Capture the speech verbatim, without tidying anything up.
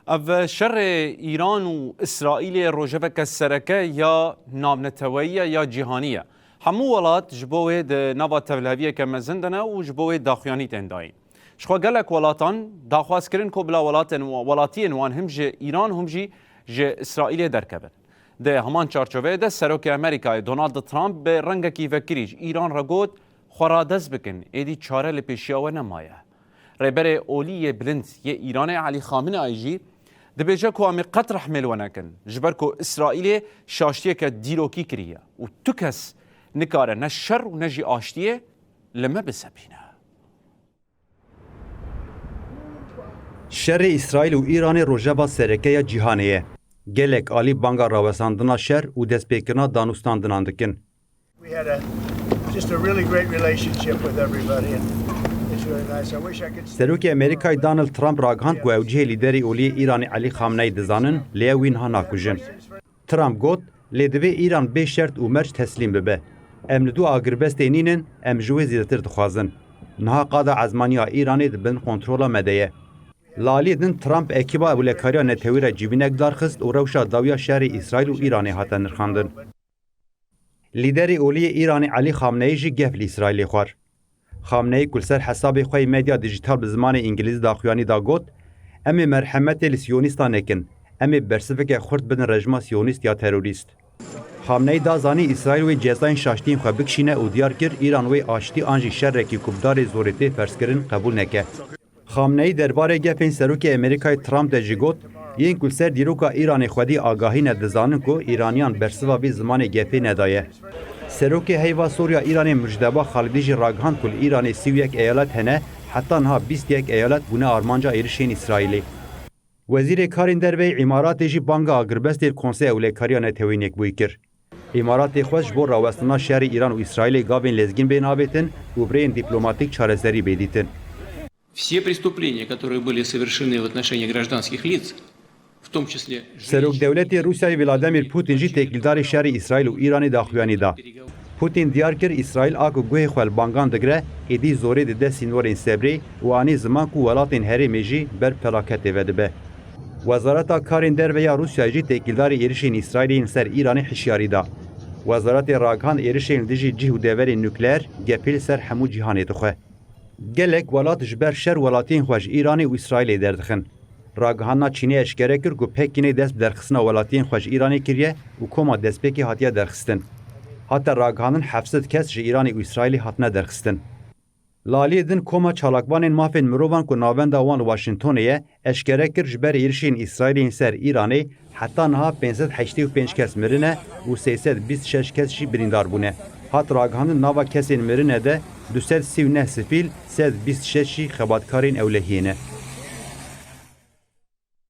Ev şerê Îran û Îsraîlê rojeveke sereke ya navneteweyî ye ya cîhanî ye. Hemû welat ji bo wê di nava tevliheviyeke mezin de ne û ji bo wê daxuyanî tên dayîn. Ji xwe gelek welatan daxwaz kirin ku bila welatên, welatiyên wan him ji Îran him jî ji Îsraîlê derkevin. Di heman çarçoveyê de Serokê Amerîkayê Donald Trump bi rengekî vekirî ji Îran re got, xwe radest bikin, êdî çare li pêşiya we nemaye. Rêberê olî yê bilind yê Îranê Elî Xameneî jî dibêje ku em ê qet rehmê li we nekin, ji ber ku Îsraîlê şaştiyeke dîrokî kiriye û tu kes nikare ne şer û ne jî aştiyê li me bisepîne. Şerê Îsraîl û Îranê rojeva sereke ya cîhanê ye. Gelek alî banga rawestandina şer û destpêkirina danûstandinan dikin. We had a, just a really great relationship with everybody, and it's really nice. I wish I could Serokê Amerîkayê Donald Trump ragihand ku ew cihê lîderê olî yê Îranê Elî Xameneî dizanin, lê ew wî niha nakujin. Trump got, lê divê Îran bê şert û merc teslîm bibe. Em li dû agirbestê nînin, em ji wê zêdetir dixwazin. Niha qada ezmaniya Îranê di bin kontrola me de ye. Li aliyê din Trump ekîba ewlekariya netewî re civînek darxist û rewşa dawiya şerê Îsraîl û Îranê hate nirxandin. Lîderê olî yê Îranê Elî Xameneî jî gef li Îsraîlê xwar. Xameneî ku li ser hesabê xwe yê medya dîjîtal bi zimanê îngilîzî daxuyanî da got, em ê merhemetê li siyonîstan nekin, em ê bersiveke xurt bidin rejima siyonîst ya terorîst. Xameneî da zanîn Îsraîl wê cezayên şaştiyên xwe bikişîne û diyar kir Îran wê aştî an jî şerekî ku bi darê zorê tê ferzkirin qebûl neke. Xameneî derbarê gefên Serokê Amerîkayê Trump de jî got, yên ku li ser dîroka Îranê xwedî agahî ne dizanin ku Îraniyan bersiva vî zimanê gefê nedaye. Serokê Heyva Sor ya Îranê Mujteba Xalidî jî ragihand ku li Îranê sî û yek eyalet hene, heta niha bîst yek eyalet bûne armanca êrişên Îsraîlê. Wezîrê Karên Derve yê Îmaratê jî banga agirbestê li Konseya Ewlekariya Neteweyên Yekbûyî kir. Îmaratê xwest ji bo rawestina şerê Îran û Îsraîlê gavên lezgîn bên avêtin û bi rêyên dîplomatîk çareserî bê dîtin. Все преступления, которые были совершены в отношении гражданских лиц, в том числе женщин, Serokdewletê Rûsyayê Vladimir Putin jî têkildarî şerê Îsraîl û Îranê daxuyanî da. Putin diyar kir, Îsraîl a ku guhê xwe li bangan digire, êdî zorê dide sînorên sebrê û anî ziman ku welatên herêmê jî ber felaketê ve dibe. Wezareta Karên Derve ya Rûsyayê jî têkildarî êrişên Îsraîlê yên ser Îranê hişyarî da. Wezaretê ragihand êrişên li dijî cih û deverên nukleer gefê li ser hemû cîhanê dixwe. Gelek welat ji ber şer welatiyên xwe ji Îranê û Îsraîlê derdixin. Ragihandina Çînê eşkere kir ku Pekînê dest bi derxistina welatiyên xwe ji Îranê kiriye û koma destpêkê hatiye derxistin. Hate ragihandin heft sed kes ji Îranê û Îsraîlê hatine derxistin. Li aliyê din koma çalakvanên mafên mirovan ku navenda wan li Washingtonê ye, eşkere kir ji ber êrişên Îsraîlê yên ser Îranê heta niha pênc sed heştê û pênc kes mirine û sê sed bîst şeş kes jî birîndar bûne. Hat ragihandin nava kesên mirine de du sed sî û neh sivîl, sed bîst şeş jî xebatkarên ewlehiyê ne.